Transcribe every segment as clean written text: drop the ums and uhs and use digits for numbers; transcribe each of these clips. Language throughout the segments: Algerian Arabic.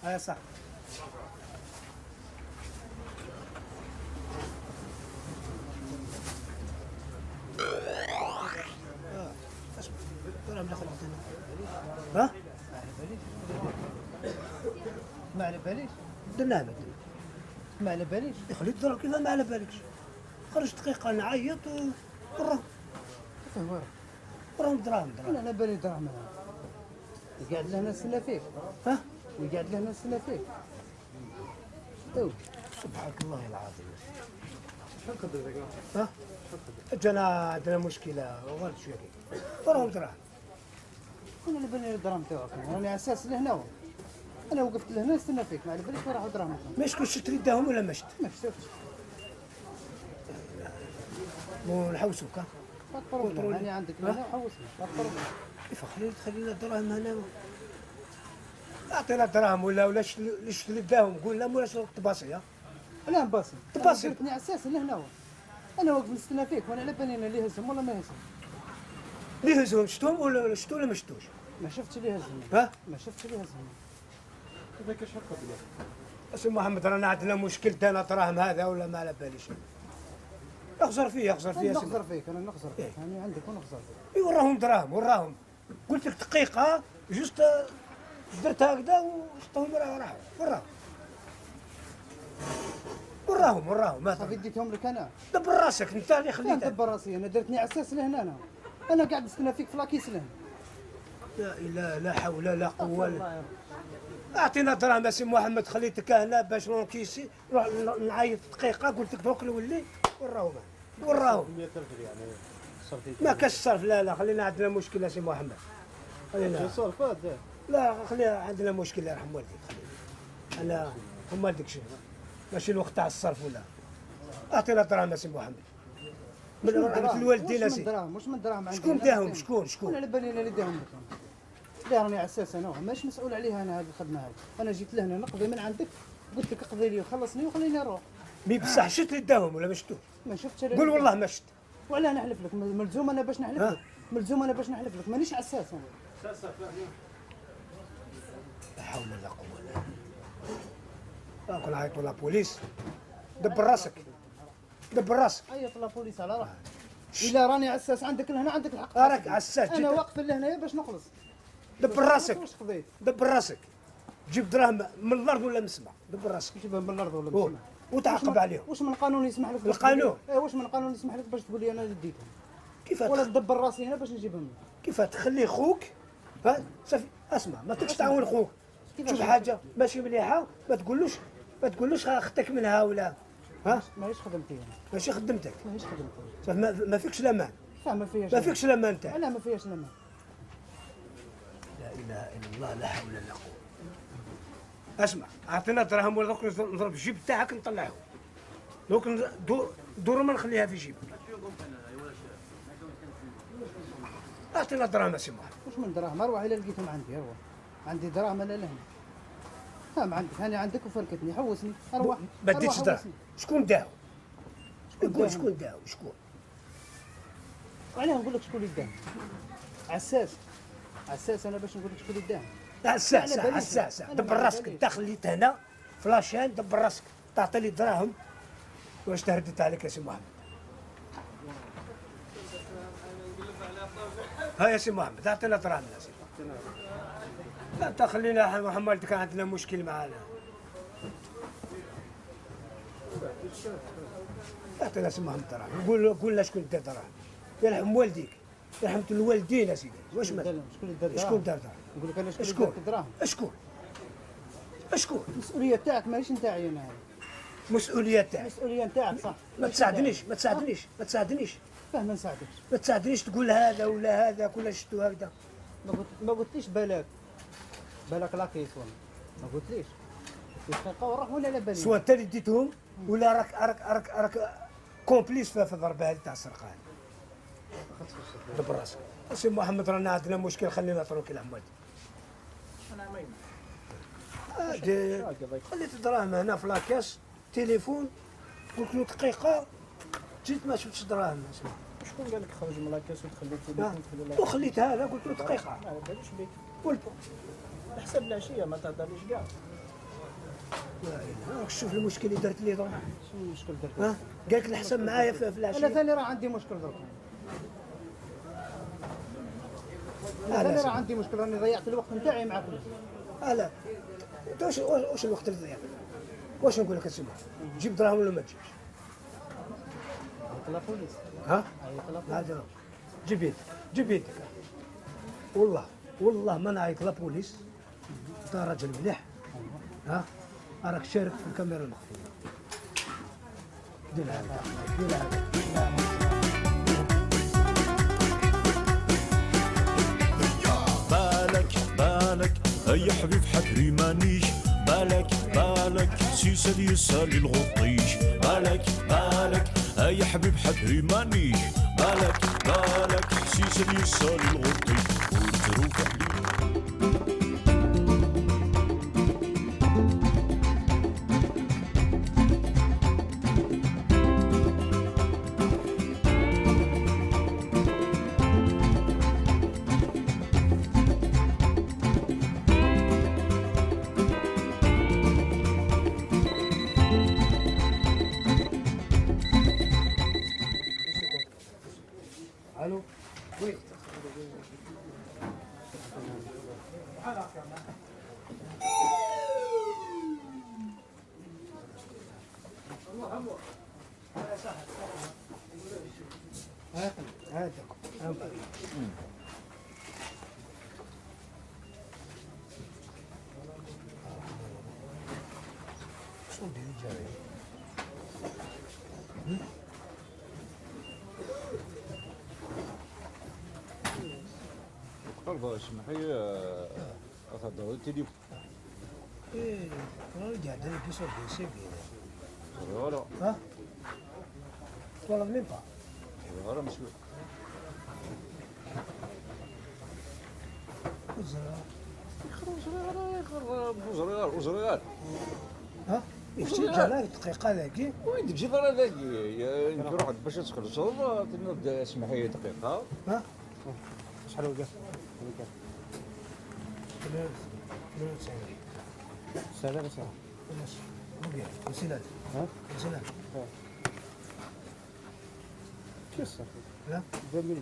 هيا صح. اسمع، دراهم اللي خليت انا، ها؟ ما على باليش. درناها ما درنا. ما على باليش. خليت الدراهم، كيف ما على بالكش؟ خرجت دقيقة نعيط وراه كيف هو؟ وراهم دراهم دراهم. انا على بالي دراهم، انا قاعد لهنا نستنى فيك. ها؟ وقاعد لهنا نستنى فيك. تو سبحانك الله العظيم. ها؟ جانا عندنا مشكلة وغلط شوية كي وراهم دراهم. انا على بالي الدراهم تاعك، راني على اساس لهنا، انا وقفت لهنا نستنى فيك، ما على باليش وين راحوا دراهمك. ما شكون شفت اللي داهم ولا ما شفت؟ ما شفتش. ونحوسوك ها؟ pas problème، راني عندك لهنا وحوسني، pas problème. كيف خلينا الدراهم هنا؟ اعطينا الدراهم ولا شفت اللي داهم، قول لهم ولا شفت تباصي ها؟ لا نباصي. تباصي. درتني على اساس لهنا، انا واقف نستنى فيك وانا على بالي انا اللي هزهم ولا ما هزهم. اللي هزهم شفتهم ولا شفتو ولا ما شفتوش؟ ما شفتش اللي هزهم. ها؟ ما شفتش اللي هزهم. اسي محمد، رانا عندنا مشكل، دانا دراهم هذا ولا ما على باليش. اخزر فيا، اخزر فيا. انا نخزر فيك، انا نخزر فيك، انا عندك ونخزر فيك. اي وراهم دراهم، وراهم. قلت لك دقيقة juste درت هكذا وشطهم، راحوا. وراهم وراهم وراهم ما صافي ديتهم لك انا. دبر راسك انت اللي لا خليتها. ندبر راسي، انا درتني على اساس لهنا، انا قاعد نستنى فيك في la caisse لهنا. لا اله، لا حول لا قوة لا. اعطينا دراهم سي محمد، خليتك هنا باش نونكيسي، نروح نعيط دقيقة، قلت لك دوك نولي. وراهم وراهم. 100000 يعني صرفت. ما كاش الصرف، لا لا، خلينا عندنا مشكلة سي محمد، خلينا صرف هذا. لا خلينا عندنا مشكلة، يرحم والديك خلينا. انا هم والديك شي ماشي الوقت تاع الصرف ولا. اعطينا دراهم سي محمد من رحمة الوالدين. واش من سي دراهم؟ واش من دراهم عندي؟ شكون أنا داهم؟ عطيني. شكون انا شكون؟ على بالي انا اللي داهم لك. لا راني على اساس انا مانيش مسؤول عليها انا هذه الخدمة هذه، انا جيت لهنا نقضي من عندك، قلت لك اقضي لي وخلصني وخليني نروح. mais بصح شفت اللي داهم ولا ما شفتوش؟ ما شفتش أنا. قول والله ما شفت. وعلاه نحلف لك؟ ملزوم انا باش نحلف ها؟ لك؟ ملزوم انا باش نحلف لك؟ مانيش عساس انا. لا حول ولا قوة الا بالله. كون عيطوا la police. دبر راسك، دبر راسك. عيط la police على روحك. الا راني عساس عندك لهنا عندك الحق. راك عساس انا جدا. واقف لهنايا باش نخلص. دبر راسك. واش قضيت؟ دبر راسك، جيب دراهم من الارض ولا من السماء، دبر راسك. نجيبها من الارض ولا من قول. السماء؟ وتعاقب عليهم. واش من قانون يسمح لك باش القانون. تقول لي- إيه، واش من قانون يسمح لك باش تقول لي انا اللي ديتهم؟ كيف ولا ندبر راسي هنا باش نجيبهم لك؟ كيف تخلي خوك؟ ها صافي، اسمع، ما تكش تعاون خوك. كيفاش؟ تشوف حاجة ماشي مليحة ما تقولوش اختك منها ولا ها. ماهيش خدمتي انا. ماشي خدمتك. ماهيش خدمتي. صافي ما فيكش الامان. لا ما فيهاش. ما فيكش الامان تاعك. لا ما فيهاش الامان. لا اله الا الله، لا حول ولا قوة. اسمع، اعطينا دراهم ولا دوك نضرب الجيب تاعك نطلعه، دوك دور دور ما نخليها في جيبك. اعطينا دراهم سي محمد. واش من دراهم؟ اروح الى لقيتهم عندي، اروح عندي دراهم انا لهنا. ها عندك، هاني عندك وفركتني، حوسني، اروح. ما ديتش أروح دراهم. حوسني. شكون داو؟ شكون قول. داهم؟ شكون داو؟ شكون؟ وعلاه نقول لك شكون اللي داهم؟ عساس عساس انا باش نقول لك شكون اللي داهم؟ عساس. على باليش. عساس. أنا دبر ما على راسك. باليش. انت خليت هنا في la chaîne، دبر راسك، تعطي لي دراهم واش تهددت عليك يا سي محمد. ها يا سي محمد، اعطينا دراهم يا سي. لا انت خلينا محمد، كان عندنا مشكل معانا. اعطينا سي محمد دراهم، قول قول لنا شكون دا دراهم، يرحم والديك، يرحم الوالدين يا سيدي. واش شكون ما شكون اللي دار دراهم؟ شكون دار دراهم؟ نقول لك انا شكون اللي شكون؟ دار الدراهم؟ شكون شكون؟ المسؤولية تاعك ماهيش نتاعي انا هذه. مسؤولية تاعك. المسؤولية نتاعك صح. ما تساعدنيش، ما تساعدنيش، ما تساعدنيش. فاه ما نساعدكش؟ ما تساعدنيش تقول هذا ولا هذا ولا شتو هكذا. ما قلتليش بالك بالك la caisse ولا ما قلتليش دقيقة وروح ولا على بالي. سواء انت اللي ديتهم ولا راك complice في الضربة هذه تاع السرقة هذه. دبر راسك سي محمد، رانا عندنا مشكل، خلينا tranquille عماد. خليت الدراهم هنا في la caisse، téléphone، قلت له دقيقة جيت ما شفتش دراهم. اسمع. شكون قال لك خرج من la caisse وتخلي التليفون تخلي la وخليتها هذا، قلت له دقيقة. ما على باليش بك. قلت حسب العشية ما تهضرليش كاع. راك شوف المشكل اللي درت لي درك. شنو المشكل درت؟ ها قال لك الحسن معايا في انا العشية. ثاني راه عندي مشكل درك. انا ثاني راه عندي مشكل، راني ضيعت الوقت نتاعي معاكم. لا انت واش الوقت اللي ضيعت؟ واش نقول لك اسمع، جيب دراهم ولا ما تجيبش؟ عيط la police. ها؟ عيط la police. هذا جيب يدك، جيب يدك. والله والله ما نعيط la police. انت راجل مليح، ها راك شارك في الكاميرا المخفيه. دير هذا، دير هذا. بالك بالك يا حبيب حبري مانيش بالك بالك سيسة يسالي الغطيش بالك بالك يا حبيب حبري مانيش بالك بالك سيسة يسالي الغطيش وتروح لي. الو oui. هذاك شو ندير الجري؟ قرض اسمحي تهضر التليفون. ايه راه قاعد بيسور بي سي بي. voilà. ها والله même pas. voilà monsieur. وزرار وزرار. ها جا دقيقة ذاكي. وين تجي ضرا ذاكي نروح باش تخلص تنوض اسمحي دقيقة. ها شحال وقف؟ 98. سلام سلام. ونص وقع 50000. ها؟ 50000. كيف لا. 2000.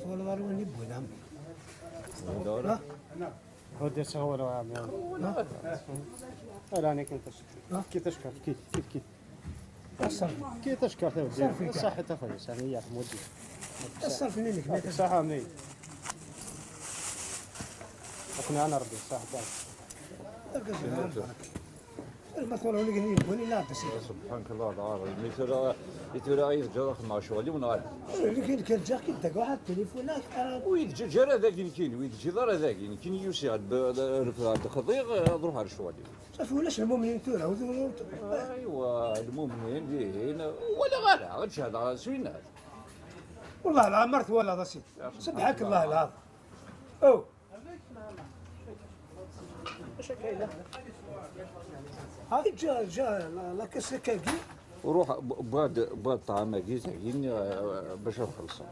ولا ضروري نبوي نعم. ها؟ هو صور عام راني كنت كي تشكر كي كي كي الصرف كي تشكر صرفي. صح اخويا صح يرحم ودي. الصرف منك. صح منين اقنع انا ربي صح بعد. المثل اللي نبوي لا تسير. سبحانك الله العظيم مثل يتورا يتجرى مع شغلي ونغال. اللي كاين كان جا كي داك واحد التليفون لا. وين تجي جرى ذاك يمكن وين تجي ضرا ذاك يمكن يوسي رفض خضيغ نروح على شغلي. صافي ولاش المؤمنين تورا. ايوا المؤمنين دين ولا غالا غير هذا سوينات. والله العمرت ولا ضسيت سبحانك الله العظيم. او هاي جا جا لا كاس كاكي. وروح بعد طعام كي تاكين باش نخلص.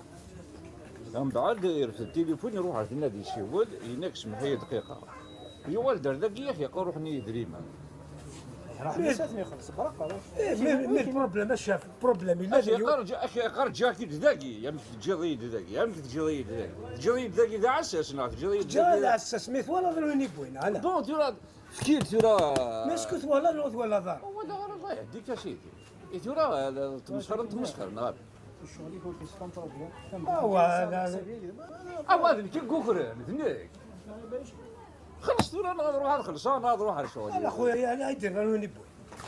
من بعد يرفد التليفون يروح عند النادي سيول ينك سمحي دقيقة. يوال دار ذاك يا اخي روح ني دريمه. راح نساتني يخلص برقه. mais ال problème الشاف ال problème الا اخي قرج اخي قرج كي تذاكي يا مثل تجي ذاكي يا مثل تجي ذاكي تجي ذاكي ذا عساس نا تجي. جا على اساس ميث ولا ضروري نبوين على bon ترى فكير ترى. مسكت ولا نوض ولا ضار. ولا غير الله يهديك يا سيدي ترى تمسخر تمسخر نغاب. الشغل يكون في ستون problème. او هذا كي كوكران ذنك خلص ترى انا نروح نخلص انا نروح على انا شغلي. خويا انا يدير ضروري نبوين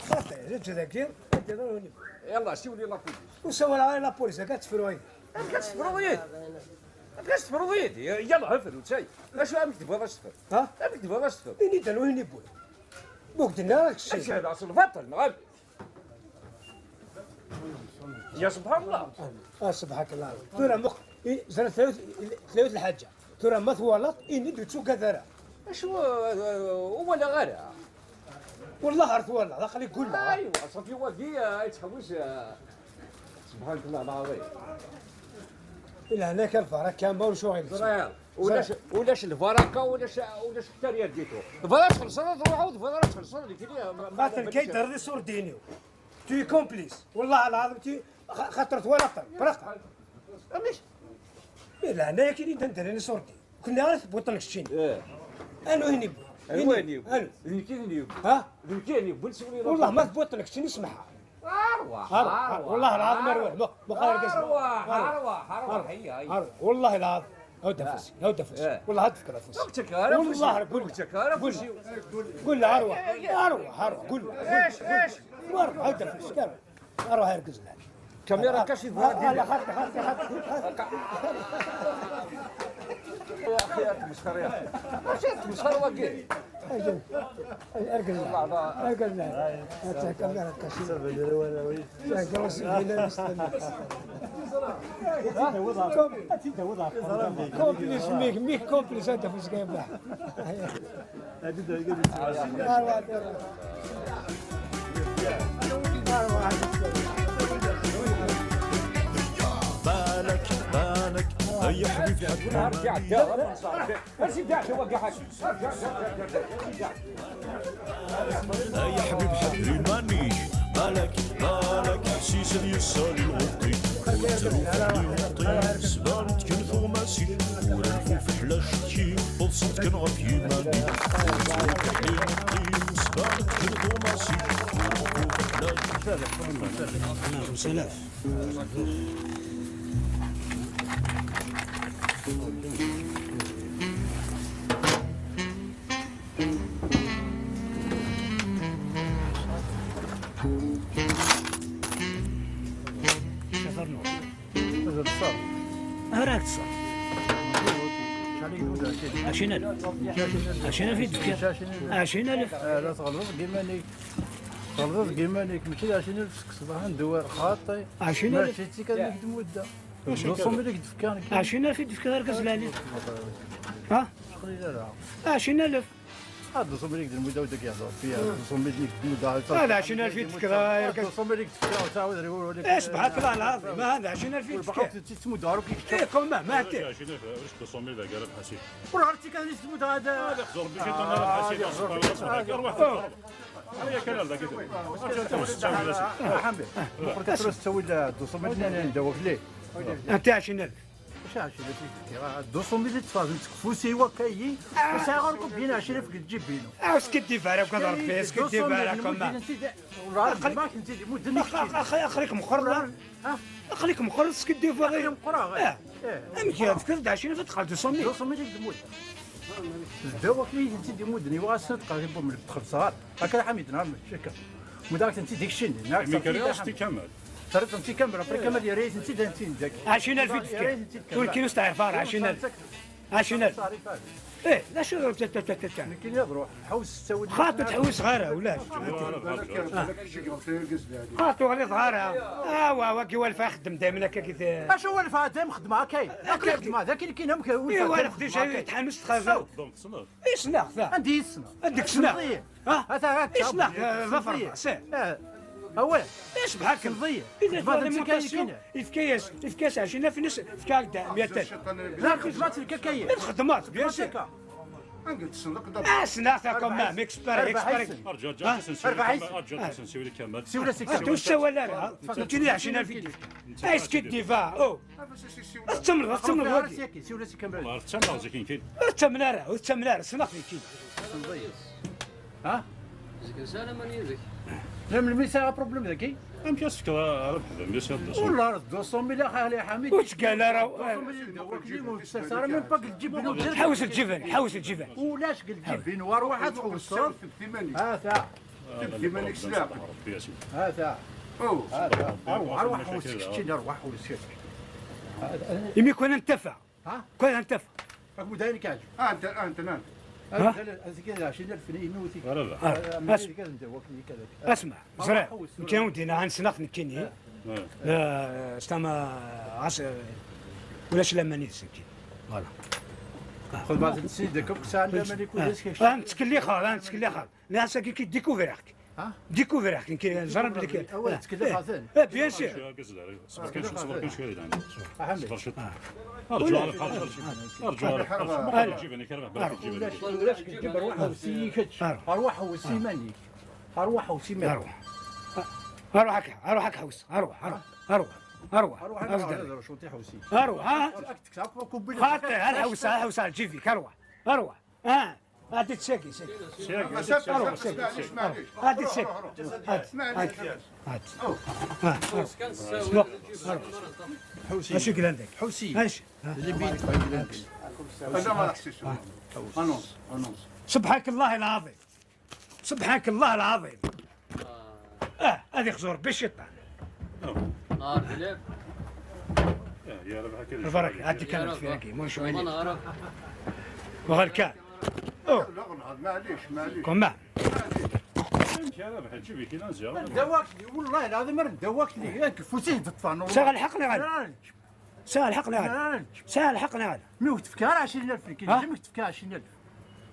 خاطر جات ذاكي يدير ضروري نبوين. يلا سيولي la police. وسوى على la police كتفرو. كتفرض كتفرض يلا هفر وتساي اش عم تبغى باش تفر. ها عم تبغى باش تفر. إني داروا نبوين بوك درنا راك الشيء. اش هذا اصل بطل نغاب يا سبحان الله. سبحانك الله ترى مخ زرا ثلاث ثلاث الحاجة ترى ما ثوالط إني دوتسو كذا. اش هو ولا غير. والله عرف والله خليك قول لها. ايوا صافي واقي يتحوس سبحانك الله العظيم. الى هناك الفرق كان بون شغل. زرير ولاش البركة ولاش حتى ريال ديتو فلا تخلص تروح عاود فلا تخلص خاطر كي دري صور دينيو تي كومبليس والله العظيم تي خاطر ولا برقه مش لا هنايا كي ندير صورتي كنا عارف بوطن الشين. ايه. انا هني وين انا يمكن ها يمكن يبول. والله ما تبوطن لك نسمعها. اروح. والله العظيم اروح ما خارج. اروح اروح اروح هي هي. والله العظيم هاو تفس هاو تفس والله هتفكر تفس. وقتك انا والله قول وقتك انا قول له اروح اروح اروح قول له ايش ايش اروح هاو تفس اروح يركز لك كاميرا كاشي. لا خاطر خاطر خاطر. يا اخي تمسخر يا اخي ماشي تمسخر واقي. اركز له اركز له هات كاميرا كاشي كومبليس ميك ميك كومبليس انت فاش كاين. بالك بالك يا حبيبي حبيبي. ارجع ارجع ارجع ارجع. يا حبيب حبيبي مانيش بالك بالك حسيس يسال الغطي والتروف اللي سبانت كنثو ماسي ورنفو حلاشتي بلصت كنغف يماني والتروف اللي سبانت كنثو ماسي ورنفو حلاشتي. 5000. راك تصور 20000 20000 يدفك 20000. لا تغلط كيما تغلط كيما ليك ماشي 20000 صباح ندور خاطي. 20000. ماشي كان مده 200 لك دفكان. 20000 يدفك غير كزلالي ها. لا 20000. هاد 200 لك المدة وداك يهضر فيها 200 لك المدة. لا 20000 يدفك غير 200 لك دفكان وتعاود يقولوا لك ايش بحال الله العظيم ما هذا 20000 يدفك. تمد عروك. ايه كوما ما انت 20000 واش 200 ذاك راه حسيب. وعرفتي كان تمد هذا. زور بيجي انا حسيب اروح هيا كلام ذاك حمد قلت تسوي 200 ندوك ليه. انت 20000. واش 20000 200 تفاز تكفوسي وكاي وساغر بينا 20000 تجيب بينو. اش كدي فارك هذا ربي اش كدي فارك ما اخليك مخرج اخليك مخرج سكدي فارك امكي فكرت 20000 دخل 200. 200 ديك الدواء كي انت دي مدني وغاس تقريبا من دخل صغار هكا حميد نعم شكا وداك انت ديك الشيء. مي كرياستي كمل. ترى انت كامل ابري كامل يا ريت انت انت داك 20000 يدفك تقول كيلو تعرف 20000 20000. ايه لا شو تا تا تا تا. كاين يروح حوس تسوي. خاطر تحوس غيرها ولا خاطر غير صغارها اه وا كي والفا يخدم دائما هكا كي اش هو الفا دائما خدمة كاين خدمة ذاك اللي كاين ايوا انا خديت يتحمس تخرج. دونك تصنف. اي سناخ عندي السنة. عندك سناخ ها هذا سناخ ظفر سير. هو ايش بحال نضيع. اذا تفضل يفكيس يفكيس 20000 نص فكا 100000. لا خدمات الكاكايه خدمات بيان سور. سناخ كوم اكسبير اكسبير. ارجع ارجع ارجع تسنسيولي كمال. سيولا سيكسي. توسا ولا لا فهمتيني 20000 ايش كدي او تمر تمر. سيولا سي كمال. تمر زكين كاين. تمناره تمناره سناخ كاين. ها لا من الميسا بروبليم ذاكي. ام كاسك ربح ميسا. والله 200 ميل خالي حميد. واش قال راه صار من باك الجبن. حوس الجبن حوس الجبن. ولاش قال الجبن وروح تخلص هذا هذا هذا روح حوس روح حوس. يمي كون انتفع ها كون انتفع. راك مداير كاج. انت انت انت اسمع زرع كان ودينا عن سناخ نكيني استما عس ولاش لا ماني سكين فوالا. خذ بعض السيد كوك ساعة لا ماني كل نتكلي خال نتكلي خال ناس كي ديكوفريك. découvrir كي نجرب لك. أول تكلف عثان. bien sûr. صبر كان شوية عندي، صبر شوية. ارجو ارجو ارجو تجيب انا بالك تجيب. ولاش تجيب؟ ارواح وسيكتش، ارواح وسيمانيك، ارواح وسيمانيك. اروح اروح هكا، اروح هكا حوس، اروح اروح اروح اروح. اروح. اروح. شوطي حوسي. اروح ها. خاطر الحوس الحوس على جيفيك. اروح اروح ها، هادي تساكي ساكي. اروح ساكي. معليش معليش. هادي تساكي، هادي هادي هادي. حوسي. اش يقول عندك؟ حوسي. اش اللي بيت. انا ما نحسش. annonce annonce. سبحانك الله العظيم، سبحانك الله العظيم. هذه خزور بالشيطان. نهار دلاب. يا رب هكذا. البركة هادي كانت في هاكي مش ما وين نعرف. وغير كان. لا معليش معليش. كما يا رب تجيب كي نزير. دواكلي والله العظيم راه دواكلي ياك فوسيه تطفى. ساعة الحقني غادي، ساعة الحقني غادي، ساعة الحقني غادي. مي تفكر 20000 كي جامك تفكر 20000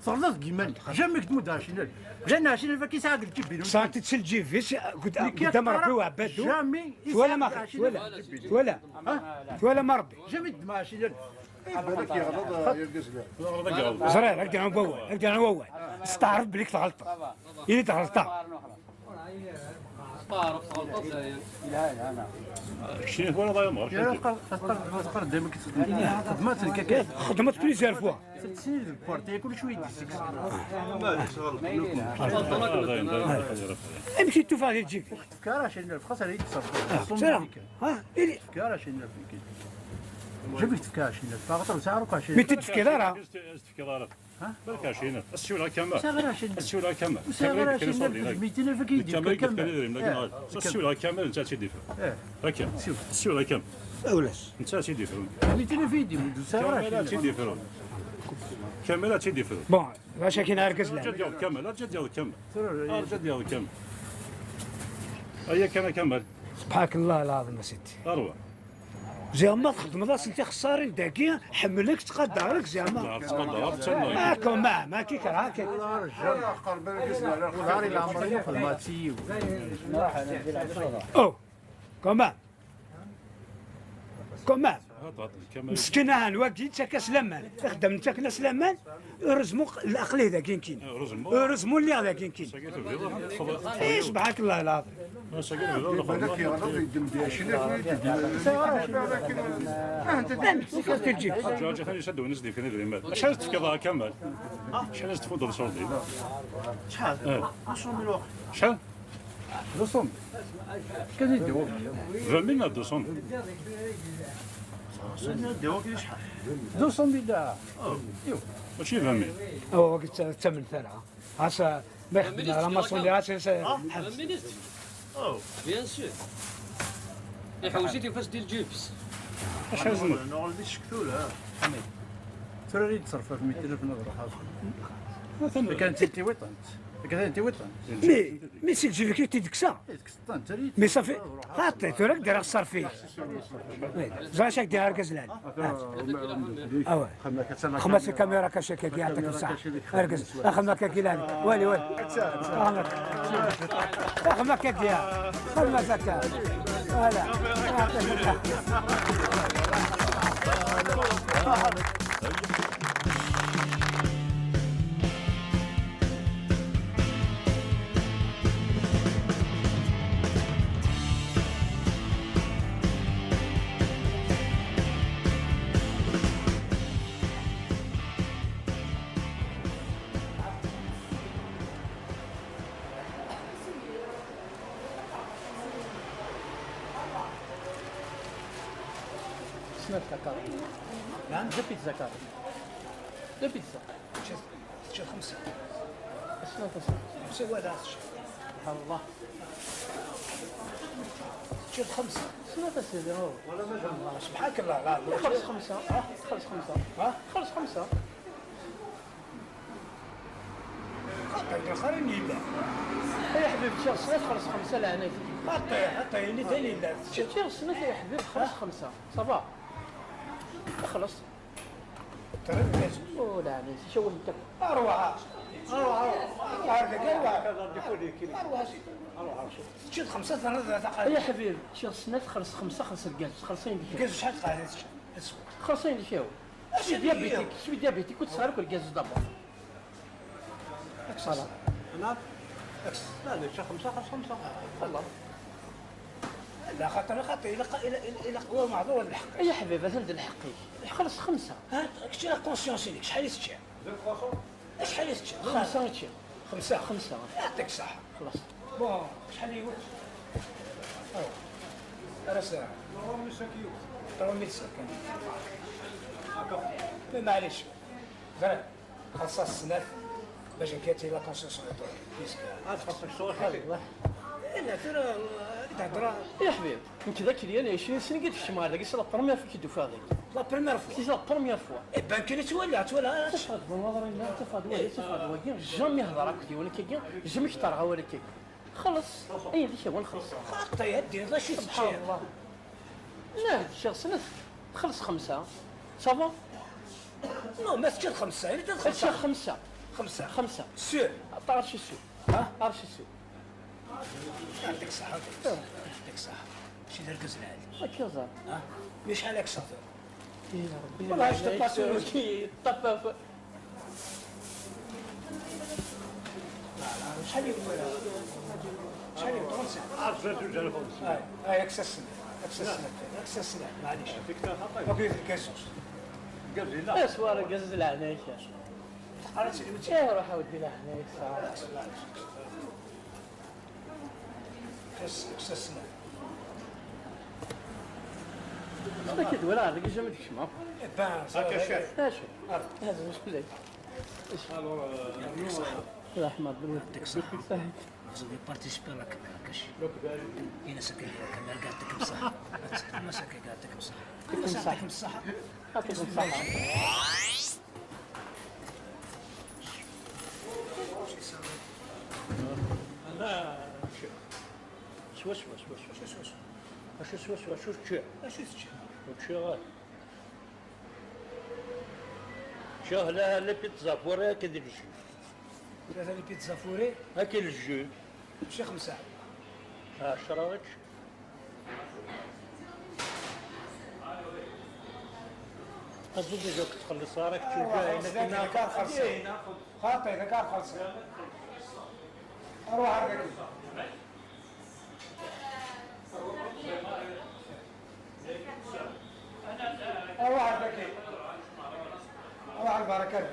تغلط كيما جامك تمد 20000 لان 20000 كي ساعة تجيب. صار تتسل جيفيس قدام ربي وعبادو. جامي. ولا ما ولا ولا ولا ما ربي. جامي تدمع 20000. بالك يغلط يرقص. زرير هكذا نوول هكذا نوول، استعرف بليك تغلط إلي تغلط. تعرف غلطات. شنو ولا ضايع مغرب. يا تقرا دائما خدمات كاك. خدمت plusieurs fois. 3 سنين البوارتي كل شوية يدي سكس. امشي تشوف هذه تجيب. تفكر 20000 خاصها يتصرف. سلام ها إلي. تفكر 20000 كي جابك تفكر 20000 خاطر ساعة 20000. mais تتفكر راه. تفكر بالك 20000 السيولة كامل. ساعة 20000. السيولة كامل. ساعة 20000 200000 كيدير. كامل كامل السيولة كامل انت تيدي هكا السيولة كامل. اولاش انت تيدي 200000 يدي ساعة كامل 20000. تيدي كامل تيدي. bon واش كاين عركز لا. ديال كامل رجع ديال كامل رجع ديال كامل هيا كان كمل. سبحانك الله العظيم سيدي. اروح. زعما تخدم راس انت خسارين داكي حملك تقدرك زعما. تقدر. ما ما ما كي كره كي. نهاري العمرية خدماتي. او كمان كمان مسكينة الواكي انت كسلمان تخدم انت كسلمان رزمو الاقل هذا كاين كاين رزمو اللي هذا كاين كاين. اي سبحانك الله العظيم. بالك يغلط يدم دي 20000. تجيب. جوج ثاني شدوا نزدي في نذري. شحال تفكر كمل؟ شحال تفوت صوردي؟ شحال؟ 200 مليون. شحال؟ 200 كان يديو. 20 مليون 200. شحال 200 مليون. ماشي 20 مليون. هو وقت ثمن ثلاثة عسى ما يخدم راه ما صولي عسى. ministre bien sûr يحوسيتي فاش ديال جيبس. شحال زمر؟ ترى يتصرف في 200000 نظرة حاصل كانت انت وطنت كانت انت وطنت. mais c'est الجيفي كي تدكسا mais صافي خاطي تراك دير الصرف فيه زعما دير كزلال. اوا خمس كاميرا كاشي كي يعطيك الصحة اركز اخما كاكي لا والي والي اخما كاكي خما زكا voilà يعطيك الصحة. سمعت carré. نعم deux pizzas carré deux pizzas. خمسة. شنو خمسة ولا سبحان الله. شوف خمسة. شنو سيدي هو؟ سبحانك الله العظيم. خلص خمسة خلص خمسة خلص خمسة. خاطي خريني لا. يا حبيبي تشير سنة خلص خمسة لعنتي. خاطي خاطي ثاني لا. تشير سنة يا حبيبي خلص خمسة صباح خلص. ترى او لعنتي شو انت اروح. اروح اروح اروح اروح تشد خمسة ثلاثة يا حبيبي شي السنة تخلص خمسة خلص الكاز خلصين ديك الكاز شحال قاعد خلصين ديك suis diabétique, suis diabétique وتسهر كل الكاز d'abord. نعم لا لا خمسة خمسة خمسة والله لا خاطر خاطر الى الى الى هو معذور الحق. يا حبيبي ثند الحقي خلص خمسة. ها كنتي la conscience ليك شحال يستشع؟ شحال يستشع؟ خمسة تشي. خمسة خمسة. يعطيك الصحة. خلاص. bon شحال يقول؟ راه ساعة 3500 معليش غير خلصها السنة باش نكاتي la conscience puisque خاصك شغل لا ترى تهضر يا حبيبي انت ذاك اللي 20 سنة قلت في الشمال ذاك la première fois كيدو فيها la première fois c'est la première fois. eh ben كي تولى تولى تفاد بالنظر لا تفاد ولا تفاد jamais هضر هكا ولا كي jamais كترغى ولا كي خلص اي ذيك هو نخلص خاطي هدي لا شي سبحان الله. لا شي سنة تخلص خمسة ça va. non ما تجي خمسة يعني خمسة خمسة خمسة خمسة sûr طارشي sûr ها طارشي sûr. يعطيك الصحة يعطيك الصحة شي دار كزلال ما كيزال ها mais شحال هاك صافي يا ربي والله اش تباسي طفى. شحال يقول شحال يقول 35 هاي اكسس السنة اكسس السنة اكسس السنة معليش اوكي الكازوس لا سوارة قز العناية ايه روح اودي العناية اكسس السنة ما كدوي راه ديك جا ما ديكش معاه هكا شاف هذا مش بلاي الله يحمد بالله يعطيك الصحة. Vous avez participé à la caméra cachée. إنا ساكن la caméra قاعد الصحة. ما ساكن قاعد الصحة. يعطيكم الصحة. يعطيكم الصحة. لا سوا سوا سوا سوا سوا سوا سوا سوا شو تشي شو تشي تشي غير شاه لا لا بيتزا fourrée كدير ال jus ثلاثة les pizzas fourrées هاكي ال jus ماشي خمسة 10 غير أظن جاك تخلص راك تشوف هنا كان خلص خاطي إذا كان خلص أروح عندك أروح عندك أروح البركة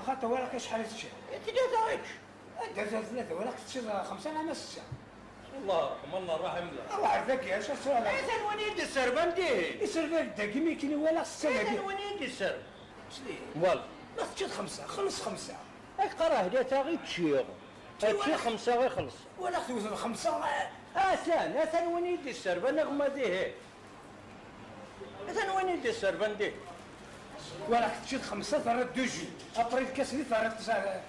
أخذت ولا شحال تشي ثلاثة غير ثلاثة ثلاثة ولا تشي خمسة أنا ما ستة الله يرحم الله الرحم الله أروح عندك يا شو السؤال إذا وين يدي السربان دي السربان داكي ما كاين ولا ستة إذا وين يدي السرب والله ما تشي خمسة خلص خمسة اقرا ثلاثة غير تشيغ تشي خمسة غير خلص ولا توصل خمسة أثان أثان وين يدي السربان غما ديه أثان وين يدي السربان ديه ولا تشي خمسة ثلاثة deux jus après الكاس اللي ثلاثة تسعة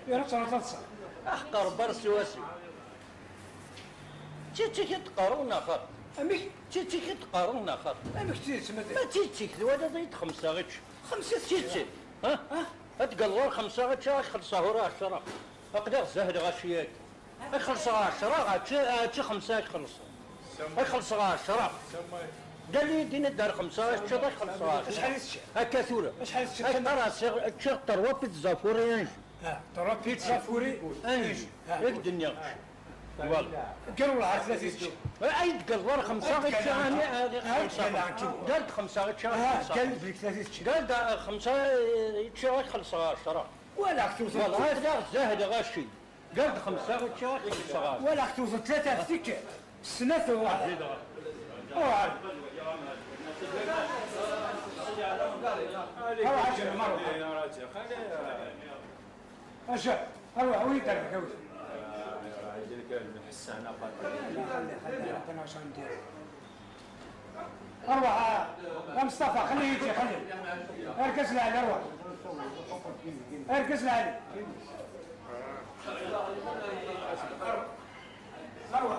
يا رب ثلاثة تسعة أحقر برسواسي تي تي تقارون آخر أميك تي تي تقارون آخر أميك تي ما تي تي ولا ضيت خمسة غير خمسة تي تي ها ها تقلور خمسة غير خلصة هو 10 أقدر زهد غاشيات خلصة 10 غاتشي خمسة خلصة خلصة 10 قال لي دينا دار خمسة شي خلصة 10 شحال تشي هكا ثورة شحال تشي هكا تشي trois pizzas fourrées un jus trois pizzas fourrées un jus ياك الدنيا والله قالوا لها ثلاثة تشي اي تقلور خمسة غير خمسة قالت خمسة غير خمسة قال لك ثلاثة تشي قال خمسة تشي خلصة 10 ولا توصل والله هذا زاهد غاشي قالت خمسة غير خمسة ولا توصل ثلاثة في تيك السنة واحد روح اجل مروح اجل اروح وين ترك اروح يا مصطفى خليه يجي خليه اركز لعلي اروح اركز لعلي اروح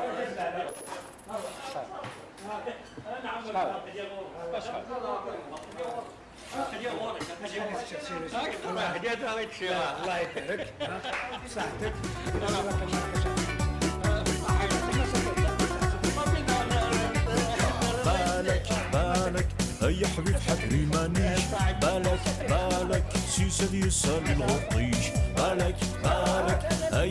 اركز لعلي. الله يبارك صحتك. بالك بالك يا حبيب حبري مانيش بالك بالك سيسد يسال الغطيش بالك بالك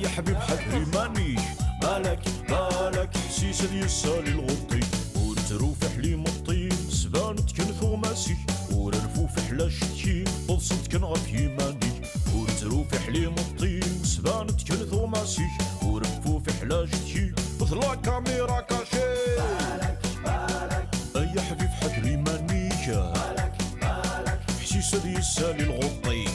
يا حبيب حبري مانيش بالك بالك سيسد يسال الغطيش ورتروف حليم الطين سبانت كنثو ماسي وررفوف حلا شتي بلصت كنغف يماني ورتروف حليم الطين سبانت كنثو ماسي ورفوف حلا شتي طلع كاميرا كاشي يا حبيب حجري مانيكا حسيس دي يسالي الغطيش.